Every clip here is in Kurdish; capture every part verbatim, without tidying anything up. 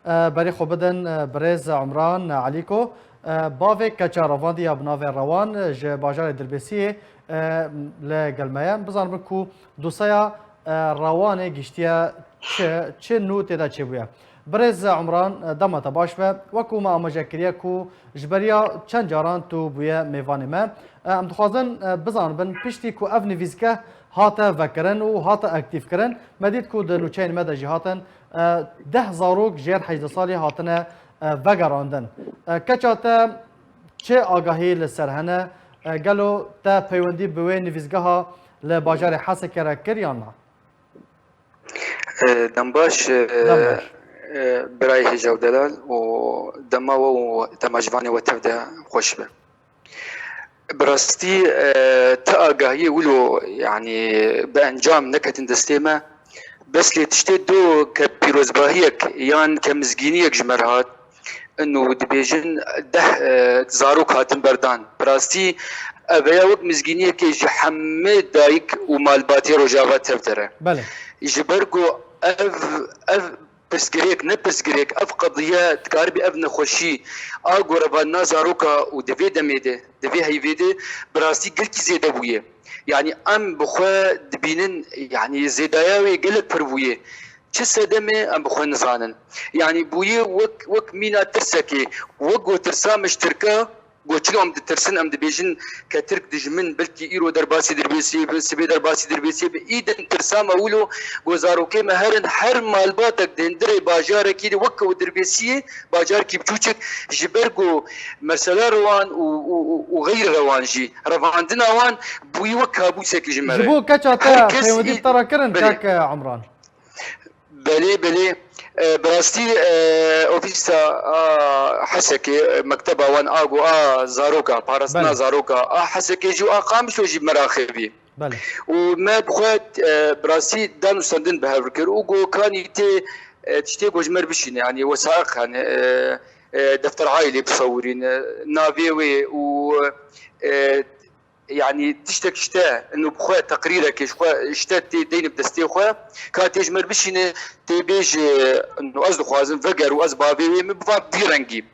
E, berê xwe bidin, e, birêz Umran Elîko. E, bavê keça revandiya bi navê Rewan, e, ji bajarê Dirbêsiyê, e, li gel me ye. Bizanibin ku doseya, e, Rewanê giştiye çi, çi nû tê de çêbûye. Birêz Umran, e, dema te baş be. Wekû me amaje kiriye ku ji beriya çend caran tu bûye mêvanê me. E, em dixwazin, e, bizanibin piştî ku ev nivîsgeh hate vekirin û hate aktîfkirin, me dît ku di nûçeyên me de jî hatin, e, deh zarok jêr hejdeh salî hatine, e, vegerandin. E, keça te çi agahî li ser hene? E, gelo te peywendî bi wê nivîsgeha li bajarê Hesekê re kir yan na? E, dem baş, e, Dem baş. e, birayê hêja û delal û dema we û temaşvanê we tev de xweş be. Bi rastî, e, ti agahiyê wilo, yanî bi encam neketin destê me. Bes lê tiştê do ke pîrozbahiyek yan ke mizgîniyek ji me re hat, û dibêjin deh, e, zarok hatin berdan. Bi rastî, ev ya wek mizgîniyekê ji hemê dayik û malbatê Rojava tev de re. Belê. Ji ber ku ev, ev pirsgirêk, ne pirsgirêk, ev qediye dikaribî ev nexweşî a gorevana zaroka û di vê demê de, di vê heyvê de bi rastî gelkî zêde bûye. Yanî em bi xwe dibînin, yanî zêdaya wê gelek pir bûye. Çi sedemê em bi xwe nizanin. Yanî bûye wek, wek mîna tirsekê, wek ku tirsa miştirka, ku çilo em ditirsin, em dibêjin ke Tirk dijmin belkî îro derbasî Dirbêsiyê be, sibê derbasî Dirbêsiyê be. Îdin tirsa me wilo ku zarokê me herin her malbatek di hundirê bajarekî de wek ku Dirbêsiyê, bajarekî biçûçik, ji ber ku mesela re wan û, û, û, û xeyrê re wan jî, revandina wan bûyî wek kabûsekî ji me re. Ji bo keça te Her kes peywendî î-, bi te re kirin, belê. Kak Umran? Belê, belê. E, bi rastî, e, ofîsa a Hesekê, e, mekteba wan a go a zaroka, parastina Belê. zaroka a Hesekê jî û a Qamişlo jî meraxibî. Belê. Û me bi xwe, e, bi rastî danûstendin bi hev kir û go kanî tê, e, tiştê ku ji me re bişîne, yanî wesaiq, hani, e, e, defter aîlê bisewirîn, e, navê wê û, e, yanî tiştek işte, û bi xwe teqrîrekê ji xwe işte tê deyne bi destê xwe, ka tê ji me re bişîne, tê bêje, û ez dixwazim veger û ez bavê wê me biva vî rengî.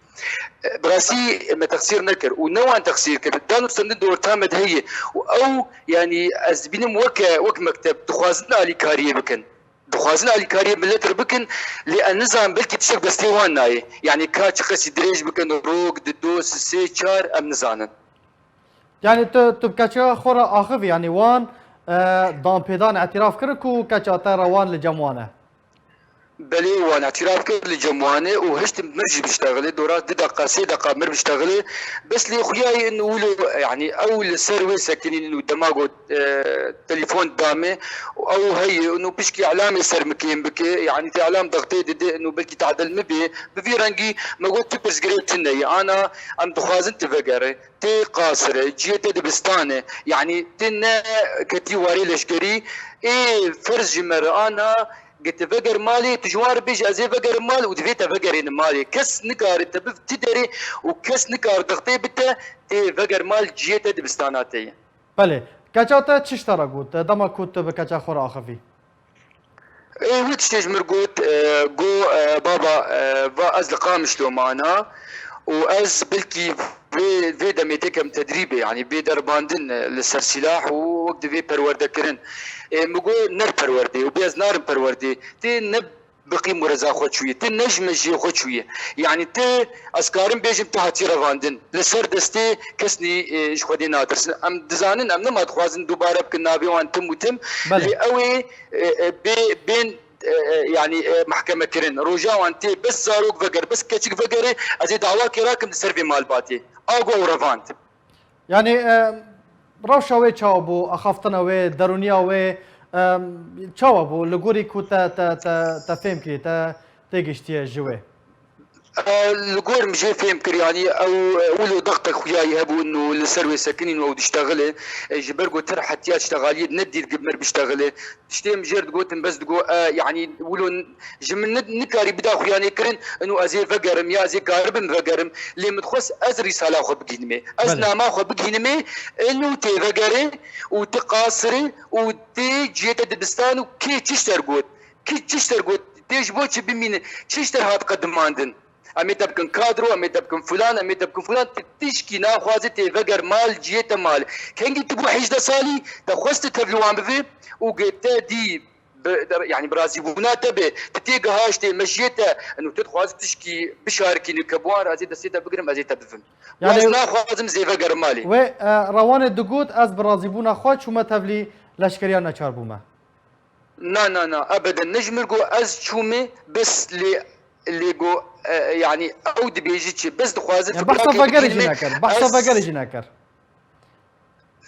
Bi rastî me texsîr nekir û ne wan texsîr kir. Danûstendin di orta me de heye û ew, yanî ez dibînim weke, wek mekteb dixwazin alîkariyê bikin. Dixwazin alîkariyê milet re bikin, lê em nizanin belkî tiştek destê wan nayê. Yanî ka çi qesî dirêj bikin, rok, dido, sisê, çar, em nizanin. Yanî tu, tu bi keça xwe re axivî, yanî wan, e, danpêdan îtiraf kirin ku keça te Rewan li cem wan e? Belê, wan îtiraf kir li cem wan e û hiştin mir jî biştexile, dora du deqa, sê deqa mir biştexile. Bes lê xuyayê in wilo, yanî ew li ser wê sekinîn û dema got, e, telefon dame û ew heye û pişkî îlamê ser min kêm bike, yanî tê îlam dextê dide û belkî tadil min bê. Bi vî rengî me got tu pirsgirêk tune ye. Ana em dixwazin tu vegere. Tê qasir e, ciyê te dibistan e. Yanî tu ne ketî warê leşkerî. Ê ferz ji me re ana, ge tu veger malê, tu ji wan re bêjî ez ê vegerim mal û divê te vegerêne malê. Kes nikare te biv ti derê û kes nikare dextê bite, tê veger mal, ciyê te dibistana te ye. Belê. Keça te çi ji te re got, dema ku tu bi keça xwe re axivî? Ê, wî tiştê ji mir got, e, go, e, baba, e, va ez li Qamişlo mana û ez belkî vê, vê demê têkem tedrîbê, yanî bê derbandin, e, li ser sîlah û wek divê perwerde kirin. Ê, min got ner perwerdê û bê ez narim perwerdê. Tê ne bi qîm û reza xwe çûyê, tê ne ji mejiyê xwe çûyê. Yanî tê, ez karim bêjim, tu hatî revandin. Li ser destê kesnî, e, ji Xwedê natirsin. Em dizanin, em nema dixwazin dubare bikin navê wan tim û tim. Belê. Lê ew ê, e, e, bê, bên, e, e, yanî, e, mehkeme kirin. Roja wan tê, bes zarok veger, bes keçik vegere, ez ê dawakê rakim li ser vê malbatê. A go ew revand. Yanî, e, rewşa wê çawa bû, axaftina wê, derûniya wê, e, çawa bû? Li gorî ku te, te, te, te fêm kirî, te têgiştiye ji wê? E, li gor min jê fêm kir, yanî ew, e, wilo dextek xuyayî hebûn û li ser wê sekinîn û ew diştexile, e, ji ber ku tir hetiya ştexaliyê ne dîr gi mir biştexile. Tiştê min jêr digotin, bes digo, e, yanî wilo n-, ji min ni-, nikarî bida xuyanê kirin, û ez ê vegerim ya ez ê karibim vegerim, lê min dixwest ez rîsala xwe bigihînimê, ez Belê. nama xwe bigihînimê, û tê vegere û ti qasirî û tê ciyê te dibistan û kê çi ji te re got, kî çi ji te re got, Dê ji bo çi bimîne? Çi ji te re hat qedimandin? Em ê te bikin kadro, em ê te bikin filan, em ê te bikin filan. Tu tişkî naxwaze tê veger mal, ciyê te mal. Kengî tu bû hejdeh salî, te xwest tu tevlî wan bivê û gê te dî bi, de, yani bi razîbûna te bê. Tu tê gihaştê mejiyê te, û tu dixwazî tişkî bişarikînî ke bi wan re ez ê destê te bigirim, ez ê te bivim. Yani ez naxwazim zêve gerim malê. Wê, e, Rewanê digot, ez bi razîbûna xwe çûme tevlî leşkeriya neçar bûme. Na, na, na, ebeden ne ji mir got ez çûme, bes lê, lê got, e, yani ew dibêjî çi? Bes dixwaze. Ya, behsa vegerê jî nekir, behsa vegerê jî nekir.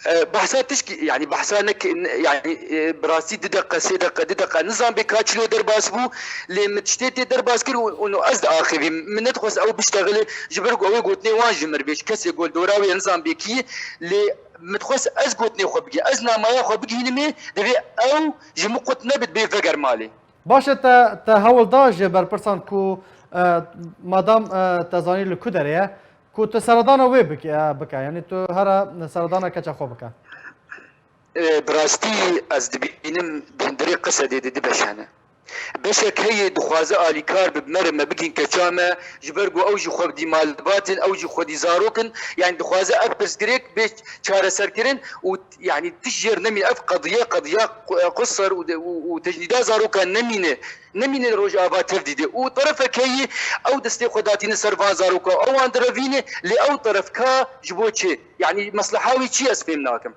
E, behsa tişkî, yani behsa ne ki, ne, yani, e, bi rastî du deqe, sê deqe, du deqe, nizam bê ka çilo derbas bû, lê min tiştê tê derbas kir û, û ez diaxivîm. Min nedixwest ew biştexile, ji ber ku ew ê gotinê wan ji mir bê, ji kesê ku li dora wê nizam bê kî, lê min dixwest ez gotinê xwe bigî, ez namaya xwe bigihînimê, divê ew ji min qut nebit bê veger malê. Baş e, te, te hewl da ji berpirsan ku, e, madam, e, te zanî li ku derê ye, ku tu seredana wê bike, bike. Yanî tu here seredana keça xwe bike. E, bi rastî ez dibînim di hundirê qesedê de du beş hene. Beşek heye dixwaze alîkar bi me re me bigihîn keça me, ji ber ku ew jî xwe dî malbatin, ew jî xwe dî zarok in. Yanî dixwaze ev pirsgirêk bê çareserkirin û, yanî tişt jêr nemîne. Ev qediye, qediya qu-, qusir û de-, û, û tecnîda zarokan nemîne. Nemîne li Rojava tev dîde. Û terefek heye ew destê xwe datîne ser van zaroka, ew wan direvîne, lê ew teref ka ji bo çi? Yanî mesleha wî çi ye, ez fêm nakim.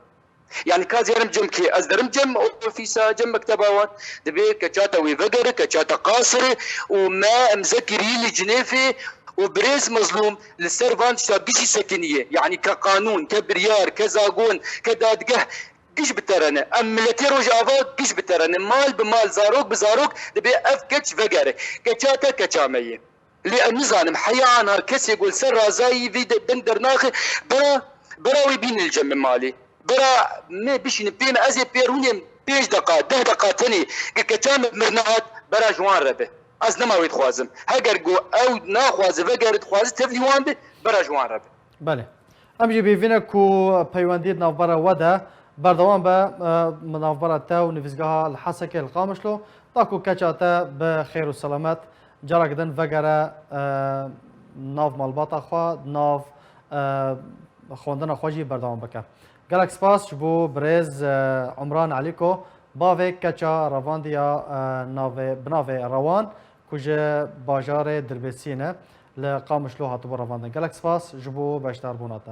Yanî ka ez herim cem kê? Ez derim cem ofîsa, cem mekteba wan. Dibê keça te wê vegere, keça te qasire û me imze kirî li Cinêfê û birêz Mezlûm li ser van tişta gişî sekiniye. Yanî ke qanûn, ke biryar, ke zagon, ke dadgeh giş biterene. Em miletê Rojava giş biterene. Mal bi mal, zarok bi zarok dibê ev keç vegere. Keça te keça me ye. Lê em nizanim heya ana kesê ku li ser razayî vî de deng dernaxe, bera, bera wê bînin li cem min malê. Bera me bişînin pê me, ez ê pê rûnêm pênc deqa, deh deqa tenê, ke keça min mir nehat, bera ji wan re be. Ez nema wê dixwazim. Heger ku ew naxwaze vegere, dixwaze tevlî wan be, bera ji wan re be. Belê. Em jî bêvî ne ku peywendî di navbera we de berdewam be, e, navbera te û nivîsgeha li Hesekê li Qamişlo, da ku keça te bi xêr û selamet carek din vegere, e, nav malbata xwe, nav, e, xwendina xwe jî berdewam bike. Gelek spas ji bo birêz, e, Umran Elîko, bavê keça revandiya, e, navê, bi navê Rewan, ku ji bajarê Dirbêsiyê ne, li Qamişlo hatibû revandin. Gelek spas ji bo beşdarbûna te.